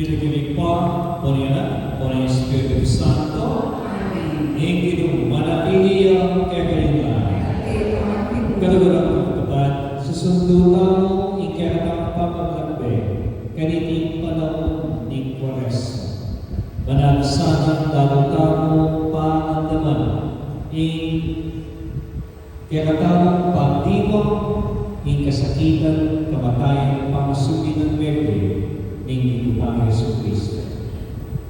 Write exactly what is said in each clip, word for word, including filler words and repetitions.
King lagyu ning Ibpa, ning Anak, ning Espiritu Santo. Amen. Ing Ginu manatili ya kekayu ngan. Kaluguran kung kapatad, susundu tamu ing kekatang pamaglakbe kaniting panaun ning Kuaresma. Mananu sana lalu tamung pangandaman ing kekatamung pagdiwang ning kasakitan, kamatayan, pangasubi nang mebie ning Ginu tang Jesucristo.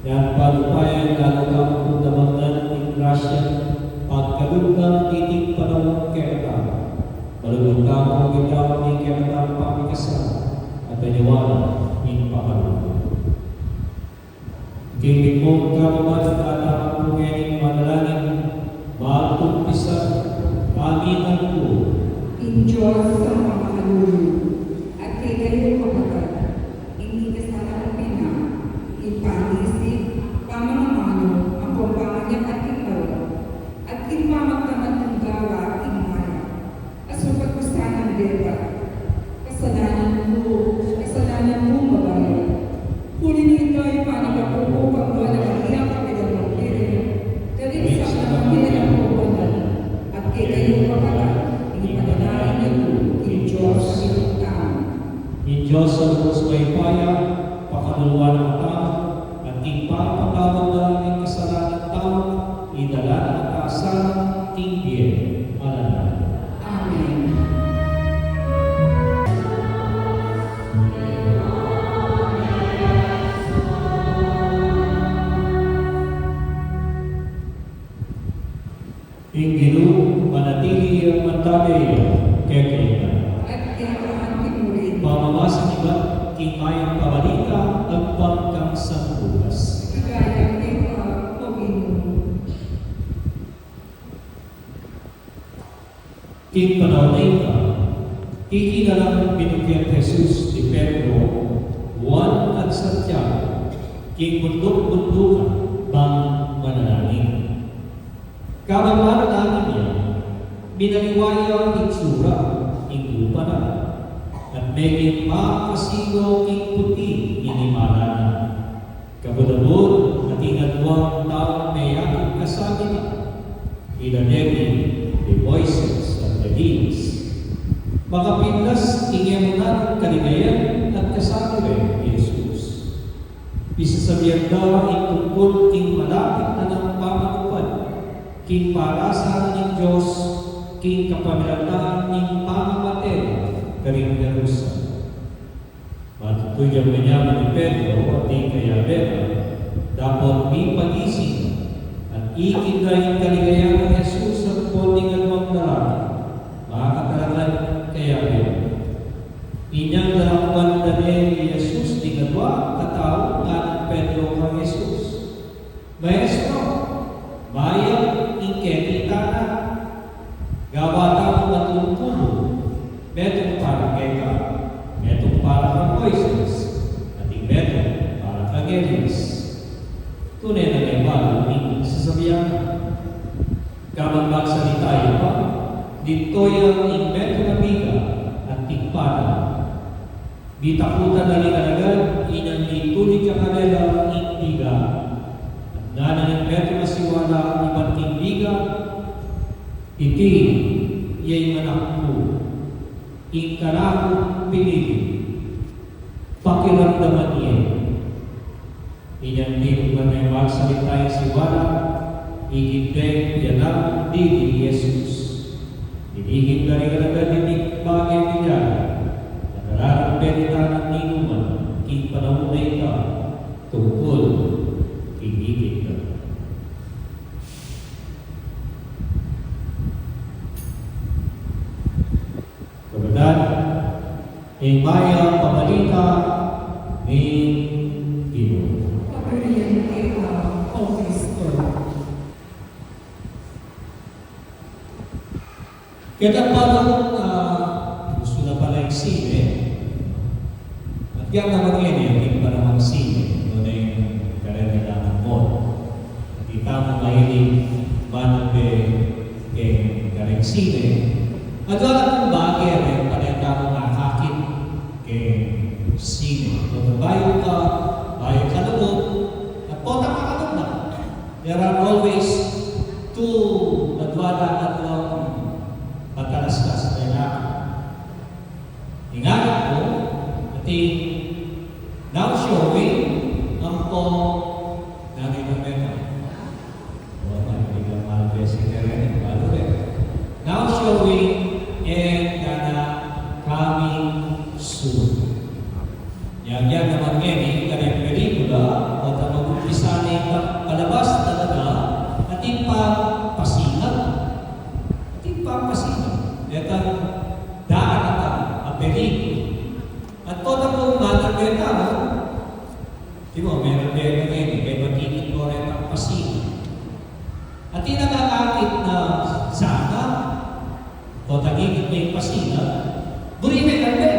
Ibat pa lalu tamung pagdamag ning grasya, pagkalugdan niting panaun kekatamu. Malugud tamung bitawan ning kekatamung pamikasala at panyawad ning pakalugud. King mung kapaman, katamu pu ngening manalangin, magkumpisal, aminan ku ing Dios a makalulu, at kekayu, kapatad, ing mikasala kung pina, king panisip, pamanamanu, ampong pamanyapat king marok, at king pamagtamad king gawa king mayap. Asukat ku sanang depat, kasalanan ku, kasalanan kung babayu. Uli na nita, ipanyapat ku pu kang Nuan a Maria, kapilan nang Birhen, karing Santa Maria a Kapuanan, at kekayu, kapatad, ipanalangin yu ku king Dios a Ibpa tamu. Ing Dios a lubus mayupaya, pakaluluan na katamu, at king pamagpatawad na ning kasalanan tamu, idala na katamu sana king bie alang angga. Amen. Ing Ginu manatili ya mantabe kekayu ngan. At keka mu rin. Pamamasan ibat king Mayap a Balita agpang kang San Lucas. Ligaya keka, O Ginu. King panaun a ita, kiki na lang binukyang Jesus i Pedro, Juan, at Santiago king bunduk-bundukan bang manalangin. Kabang manalangin ya, minaliwa ya ing itsura ning lupa na, at meging makasilu king puti ing imala na. Kabud-abud, atin aduang taung meyakit kasabi na, ila deti i Moises at Elias. Makapintas ing e mu nang kaligayan at kasabi re i Jesus. Pisasabian da ing tungkul king malapit na nang pamanupad king parasan ning Dios king kapamilatan ning pamamate karing Jerusalem. Matutu yang manyaman i Pedro at ding kayabe na, dapot mipagising na, at ikit da ing kaligayan nang Jesus ampon ding aduang lalaki, makatalakan kayabe na. Inyang daramdaman da ne i Jesus ding adua katau, ngana nang Pedro kang Jesus, Maestro, mayap ing kekit ta na. Gawa tamung atung kubu, metung para keka, metung para kang Moises, at ing metung para kang Elias. Tune nang e balu ing sasabian na. Kabang magsalita ya pa, linto ya ing metung a biga at tikpan na. Mitakutan na ring alagad, inyang mitulid ya karela ing biga. At ngana ning metung a siwala ibat king biga, Iti ya ing Anak ku, ing kanakung pinili. Pakiramdaman ye. Inyang dinuman ne magsalita ing siwala, ikit de ya nang dili i Jesus. Inikit da ring alagad iting bage miyari, at ararambe ne ita nang dinuman king panaun a ita tungkul king ikit da. Kapatad, ing mayap a balita ning Ginu. Papurian ka, O Kristo. Keta pa nung, ah, usu na pala ing sine. At kaya naman ngeni, atin pa namang sine, nune ing karela nang mall. At ita mu mahilig manatbe keng kareng sine. At wala pung bage, reng paneta mung akakit keng sine. Kung bayu ka, bayu Potang makanun na. There are always two, adwa da, adwa, mm, patalastas na ina. Ingat ku, atin now showing, ampo, nanu ing meta. O, maligid lang malbesi na rin, balu rin. Now showing, and, ah, coming soon. Yang, yang naman ngeni, kareng pelikula, o ta mag-umpisa na ing pa-, palabas talaga, atin pang pasinag. Atin pang pasinag. Detang daratang a pelikula. At potang kung matang beta mo, di mo, meron beta ngeni, kaya magiging ko rin ang pasinag. Atin nang akakit na sana, o tagigit me ing pasinag, buri me alben.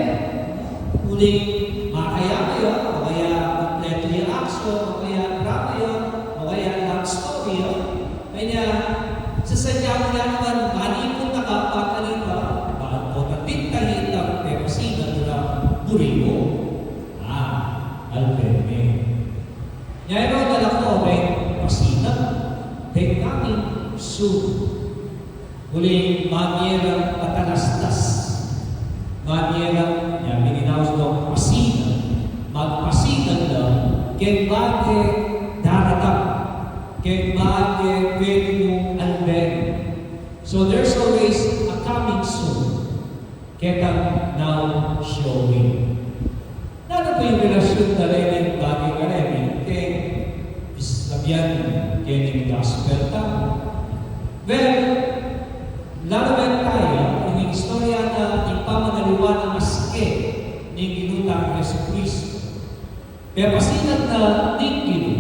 Uling makaya ya, o kaya kompleto ya action, o kaya drama ya, o kaya love story ya. Kaya, sasadya mu na naman, manipun na ka, pakalita, bakit ko nagpinta itang pepasinag na buri mu? Ah, alben me. Nya, ino, dala ko, may pasinag, may coming soon. Uling mamie lang patalastas. Mamie lang, nya, mininaus do pasinag. Magpasinag lang, keng bage daratang. Keng bage pwede mung alben. So there's always a coming soon. Ketang now showing. Nanu pu ing relasyun da reng bage kareni keng sabian keng gospel tamu? Well, lalawen taya ing istorya na ing pamanaliwa na maske ning Ginu tang Jesucristo. Pepasinag na ning Ginu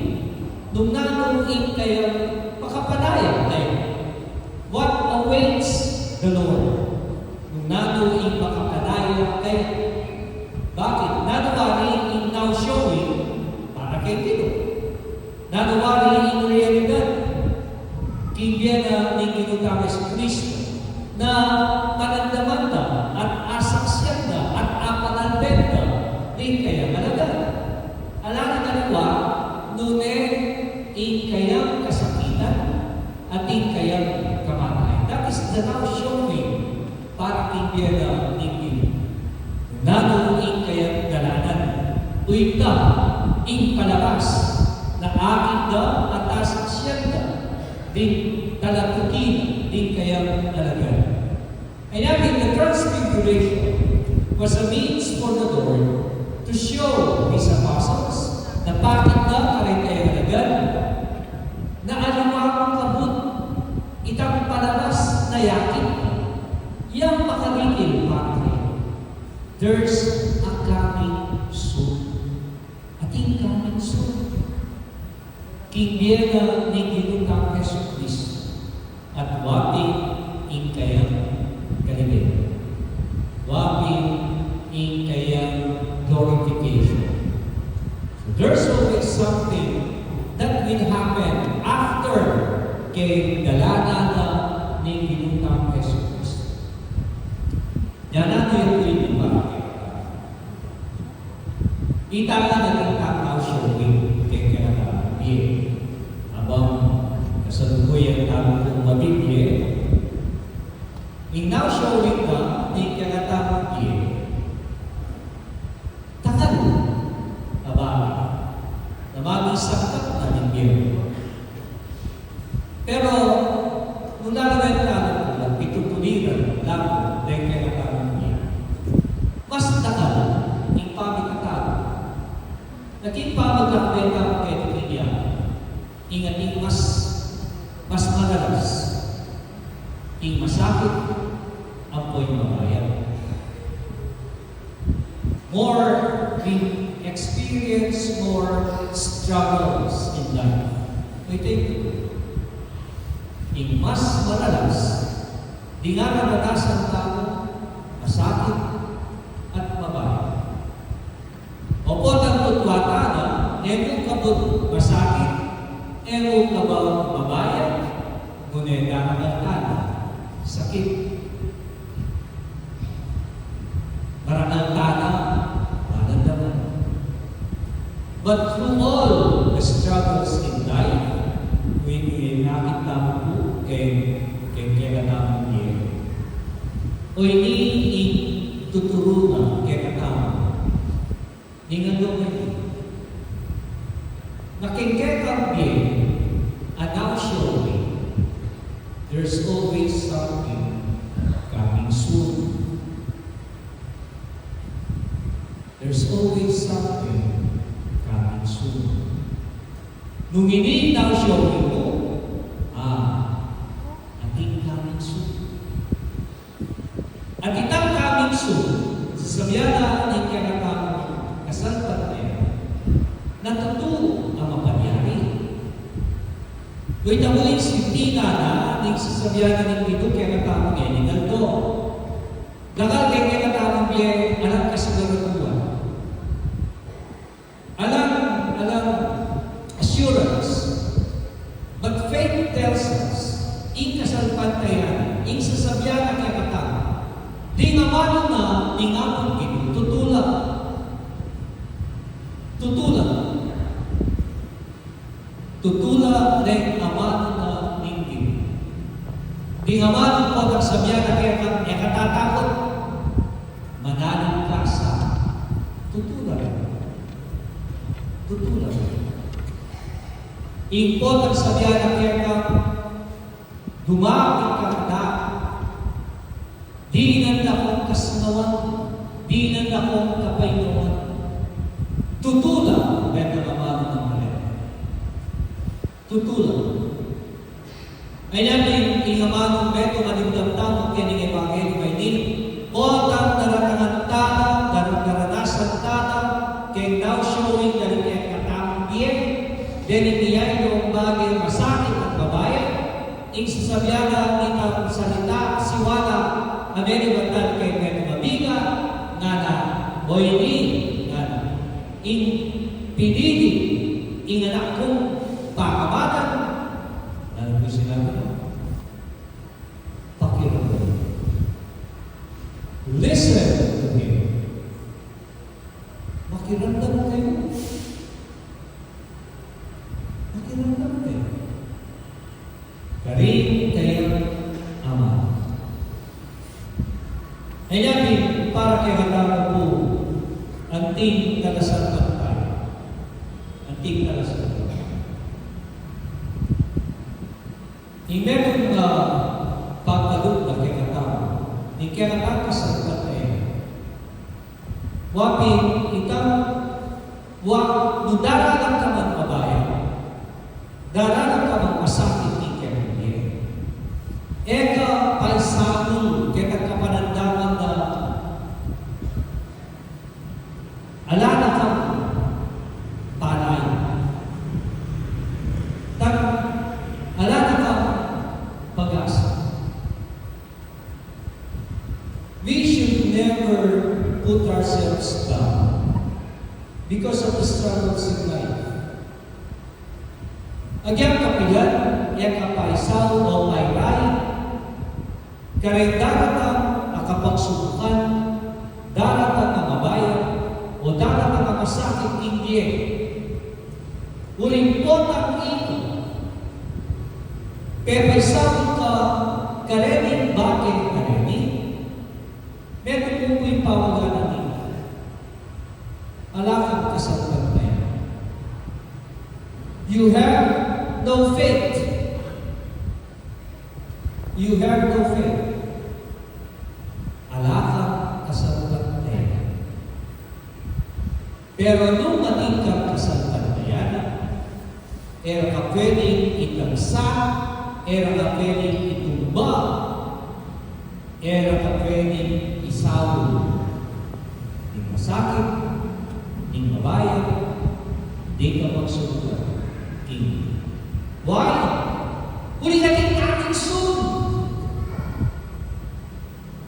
nung nanu ing kayang makapanaya kaya. What awaits the Lord? Nung nanu ing makapanaya kaya. Bakit? Nanu wari ing now showing para keng Ginu? Nanu wari ing realidad king bie na ning Ginu tang Jesucristo na panandaman da at asaksian da at apanalben da ring kayang alagad? Ala nang aliwa nune ing kayang kasakitan at ing kayang kamatayan. That is the now showing para king bie na ning Ginu. Nanu ing kayang dalanan, o ita ing palabas na akit da at asaksian da ding talatuki na ding kayang alagad. Kaya in the transfiguration was a means for the Lord to show his apostles na pakit na kareng kayang alagad na aliwa mu kabud itang palabas na yakit na yang makarikil pakit. There's a coming soon. Atin coming soon. King bie na ning Ginu tang Jesucristo. At wa pin ing kayang kalibe. Wa pin ing kayang glorification. So there's always something that will happen after keng dalanan na ning Ginu tang Jesucristo. Nya nanu ing pwede para keng Ita na ning tang now showing keng kekatang bie. Abang kasalukuyan tamu pung mabibie, ing now showing na ning kekatang bie, takal a bage na maging sangkap na ning bie. Pero nung lalawen tamu, nung pitutuliran tamu deng kekatang bie, mas dakal ing pamikatamu na king pamagkakabet tamu keti keya, ing ating mas, mas maralas, ing masakit, ampo ing mabayat. More we experience more struggles in life. We think ing mas maralas ding araranasan tamu, masakit at mabayat. Opo, tantu tuwata na, e mu kabud masakit, e mu kabud mabayat, nune darangal tana sakit. Darangal tana, daramdaman. But through all the Struggles in life, wi-, wi-, nakit tamu pu, keng, keng kekatamung bie. O ini ing tuturu na kekatamu. Ningan do kayu. Na keng kekang bie, a now showing, there's always something coming soon. There's always something coming soon. Nung ini now showing mu, ah, atin coming soon. At itang coming soon, sasabian na ning kekatamung kasalpantayanan, na tutu a mapalyari. Wi, ita mu ing sintina na, ning sasabian na ning Ginu kekatamu ngening aldo. Dakal keng kekatamung bie, alang kasiguraduan. Alang, alang assurance. But faith tells us, ing kasalpantayanan, ing sasabian na kekatamu, ding amanu na ning Apung Ginu, tutu la. Tutu la. Tutu la reng amanu na ning Ginu. Ding amanu potang sabian na keka, e ka tatakut. Manalig ka sa. Tutu la. Tutu la. Ing potang sabian na keka, dumapit ka na. Dinan da kung kasnawan, dinan da kung kapaynawan. Tutu la, bentang amanu nang Maria. Tutu la. Anya ing, ing amanung metung a dimdam tamu keng ebanghelyu a ini, potang daratangan tana, dar-, daranasan tana, keng now showing da ring kekatamung bie, deni miyayung bage masakit at mabayat, ing sasabian na nitang salita, siwala, a menibantan keng metung a bigat, ngana, o ini, ngana, ing pinili, ing anak kung pakabatan, ngana pu sinabi na, pakiramdam. Listen to him. Makiramdam kayu. Makiramdam kayu. Karin kayang Ama. Anya pin para kekatamu pu, anting kasalpantaya. Anting kasalpantaya. Ing metung a pagkalub na kekatamu, ing kekatang kasalpantaya. Wa pin itang, wa, nu daralan ka mang mabayat, daralan ka mang masakit king kekang bie, e ka paisamul keng kapanandaman na ala na kang palaya. Tang, ala na kang pag-asa. We should never put ourselves down because of the struggles in life. Agyang kapilan, e ka paisaul o pairay kareng daratang a kapagsubukan, daratang a mabayat, o daratang a masakit king bie. Uling potang ika pepaisaul ka kareni, bakit kareni? Metung mu pu ing pawaganan na, ala kang kasalpantaya. You have no faith. You have no faith. Ala kang kasalpantaya. Pero nung atin kang kasalpantaya na, e ra ka pwedeng itagsa, e ra ka pwedeng itumba, e ra ka pwedeng isaul. Ding masakit, ding mabayat, ding kapagsubukan. Why? Uling atin coming soon.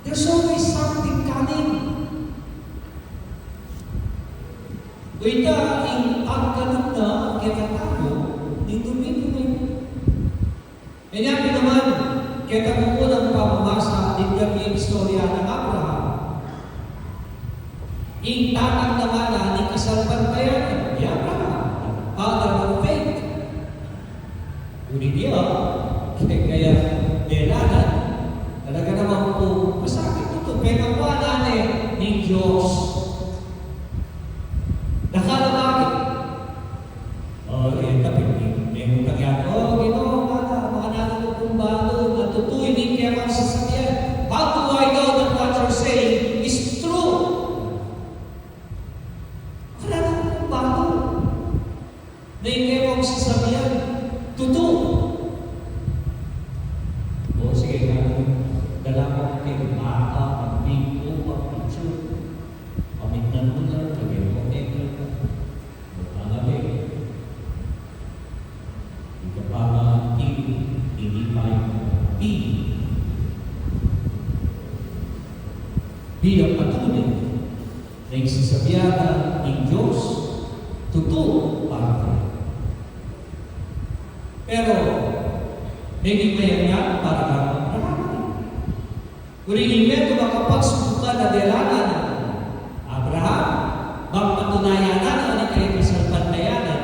There's always something coming. Ita ing pagkalub na kekatamu ning Domingo ngeni. Anya pin naman, keta mu nang pamamasa, dimdam ye ing istorya nang Abraham. Ing tatang na ngana ning kasalpantayanan, i Abraham, father of faith. Nung kekong sasabian, tutu. O sige, kanu, dalawa ke, mata, pampiku, pampicture, pamitnan mu na, lagyan mu, eh, o, tama, eh. Ika pa nga, ti, hindi pa yung ti. Bilang patunay, nung sasabian na ning Dios, tutu para kaya. Pero, nung mayan ya para kang Abraham. Uling metung a kapagsubukan a delangan nang Abraham, bang patunayan na na ning kayang kasalpantayanan,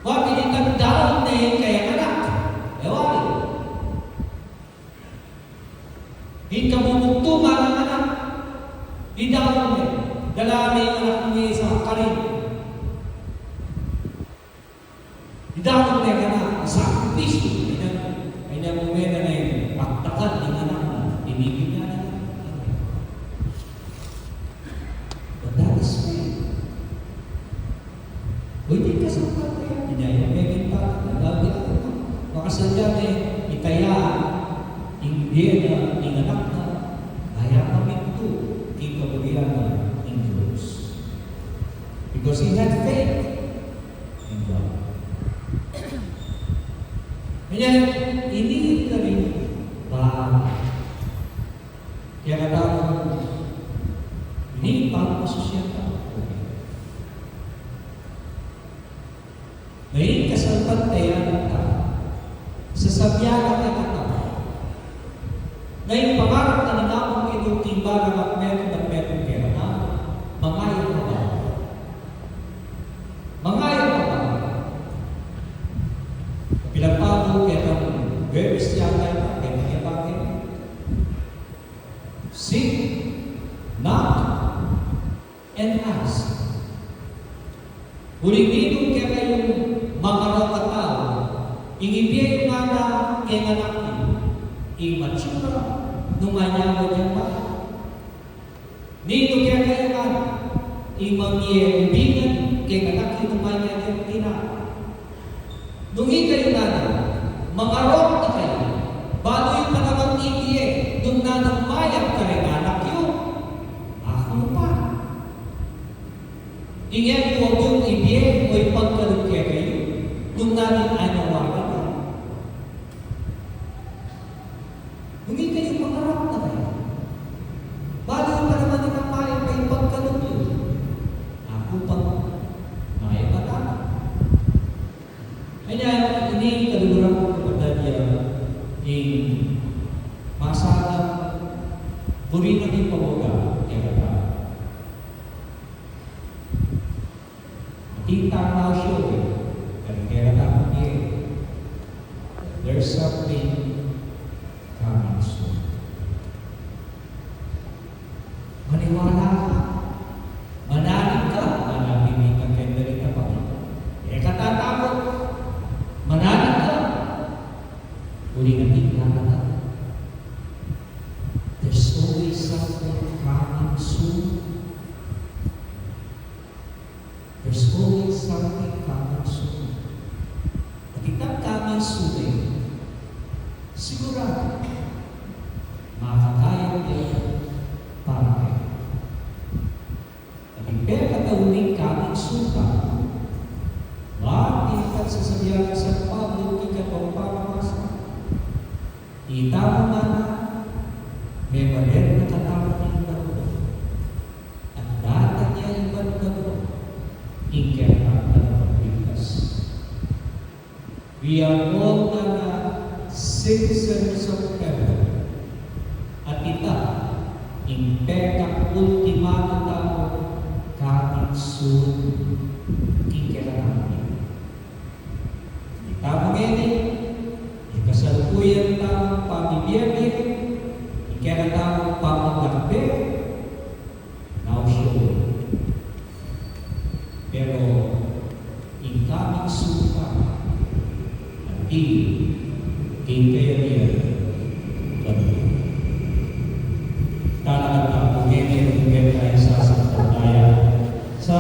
wa, binitang daun ne ing kayang anak. E wari. Ing kabubugtungan nang anak, idaun ne, dalan ne ing anak mi sa karin. Idaun ne kaya, sakripisyu, kaya, kaya mu mena ne, paktakan, ing anak na, ibibie na. But that is faith. Pwede ka sa patay, inya, inya, may kita, nagagawa, makasadya ne, itaya, ing bie na, ing anak na, kaya pamintu, king kaburian na ning Dios. Because he had faith in God. Kaya, ini na rin ba? Kaya katamu, ini pang pasusian ta. Ngayon, kasalpantayanan ta, sasabian na kaya katamu. Ngayon, pangarap na ning Apung Ginu king balamu, metung, metung kaya na, mangayap ka ba? Mangayap ka ba? Bilang pamu, kaya kang Huwebes yata, kaya kang Ebanghelyo. Seek, knock, and ask. Uling ninu kekayung mangarok a tau, ing ibie yu ngana keng anak yu, ing matsura, nung manyawa yang bala. Ninu kekayu ngana, ing mamie ubingan keng anak yu, nung manyawa yang tina. Nung ikayu ngana, mangarok na kayu, balu yu pa namang ibie, nung nanung mayap kareng anak yu, aku pa. Ing e ku wa yung ibie o ipagkalub kekayu, nung nanung anyawa na. Nung ikayu mangarok na kayu, balu yu pa naman namang mayap a ipagkalub yu, aku pa, mayap a tau. Kaya, ini kaluguran ku, kapatad, ya ing masalang buri na king pamagkakita. Atin tang mau show, eh. Kan kaya tang, eh, there's something coming soon. Maniwala ka. Manalig ka. Manalig ka kaya dari ka pa. E ka tatakut. Manalig ka. Uling atin tang, there's always something coming soon. There's always something coming soon. At itang coming soon e, siguradu, makakaya ya para kekayu. At ing pekataun ning coming soon tamu, wa, ing pagsasabian nang San Pablo king ikatong pamasa, itamu ngana, mebalen na katamu ing daun. At datang ya ibat na ing kekatang pagbigkas. We are all ngana citizens of heaven. At ita ing pekang ultimatu tamu coming soon king kekatang Itamu ngeni, ing kasalukuyan tamung pamibie-bie, ing kekatamung pamagakbe, now show. Pero ing coming soon pa, anti king kayarian, kanu. Tana kang tamu ngeni, ing kekayarian sa, sa, sa, sa,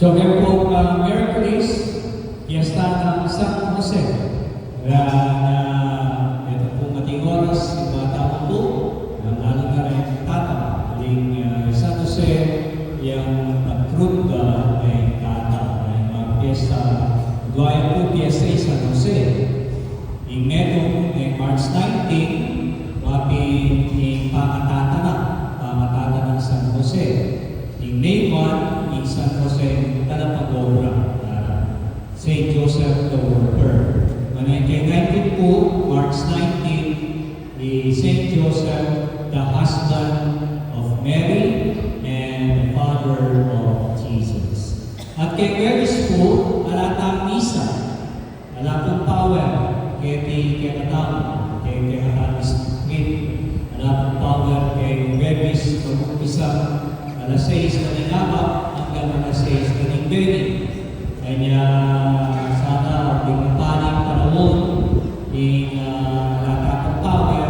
So, kaya po, uh, Merry Christmas, Fiesta ng San Jose. Kaya, uh, ito po mating oras, yung bata ko po, lalo na rin tata, aling, uh, San Jose, yung patron ka ng tata, yung mga fiesta, dua ya po fiesta i San Jose. Ing May two, ing March nineteen, wa pin ing pangatata na, pangatata nang San Jose. Ing May one, ing San Jose Talapag-obra, ah, Saint Joseph the Worker. Nune ing keng nineteen po, March nineteen, i Saint Joseph, the husband of Mary and the father of Jesus. At keng Huwebes po, ala tang misa. Ala pung power keti kekatamu, keti kekatamu Spring. Ala pung power keng Huwebes, mag-umpisa alas sais kaning abak anggang alas sais kaning beni. Kaya sana, ding mapaling panaun, ding, ah, ala tang power,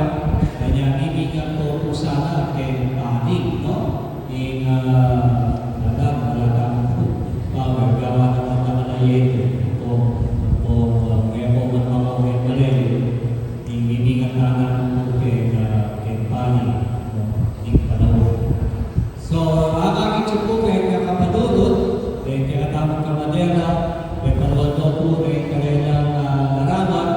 kaya miminggan ku pu sana keng paling, no? Ing, ah, ala, ala tang power, gawa na naman na yun. Opo, opo, ah, kaya po man mga uwi mali, ing mimingatan na po keng, ah, keng pali, no? Ing panaun. So, akakit yu po keng kakapadudut, keng kekatamung kamadera, keng paluan do po keng karelang, ah, larawan,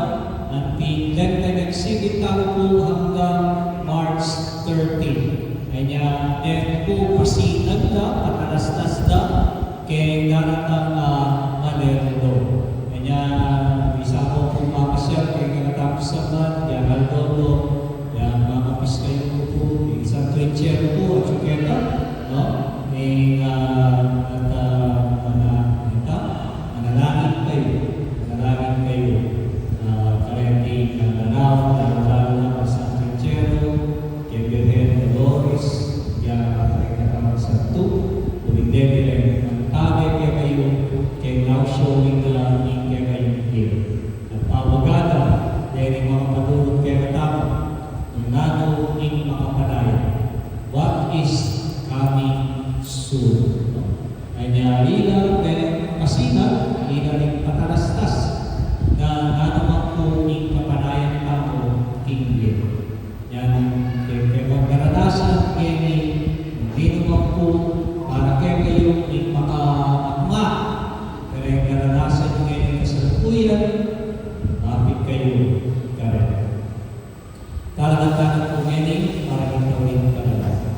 anti Lenten exhibit tamu po anggang March thirteen. Kanya, den ku pasinan da, patalastas da, keng daratang, ah, Malerdo. Kanya, bisa ku pung mamasyal keng kekatamu Saman, ya Redondo, ya mamapiskayu ku pu, ing Santo Encierro pu, atyu keta, no? Ing, ah, at, ah, mana-, ita, manalangin kayu, manalangin kayu, ah, kareti, ah, larawan, lalung-lalu na kang Santo Encierro, keng Birhen Dolores, ya keng kekatamung santo, uling deni ring mantabe kekayu, keng nausyuling na ning kekayung pie. At pabagada, deni makapadurut kekatamu, nung nanu ing makapadaya. What is coming soon? Kanya ila ring pasinan, ila ring patalastas, na nanu man pu ing kapadayan tamu king bie. Yan, keng, keng karanasan, keni, nung ninu man pu, para kekayu, ing makamatmat, keng karanasan, keni kasalukuyan, mapit kayu, karen. Talagang tanang pu ngeni, para king tauli ning kadalasan.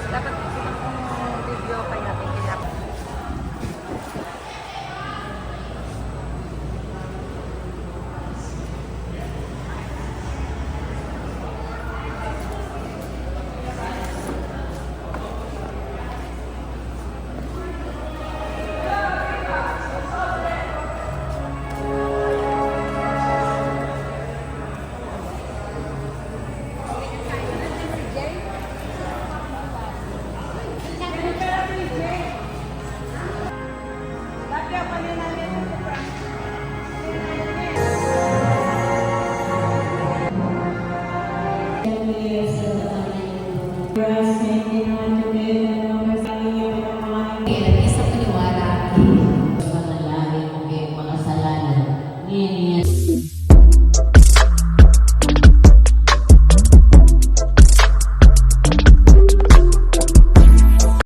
Dapat gusto kong video kaya, kaya.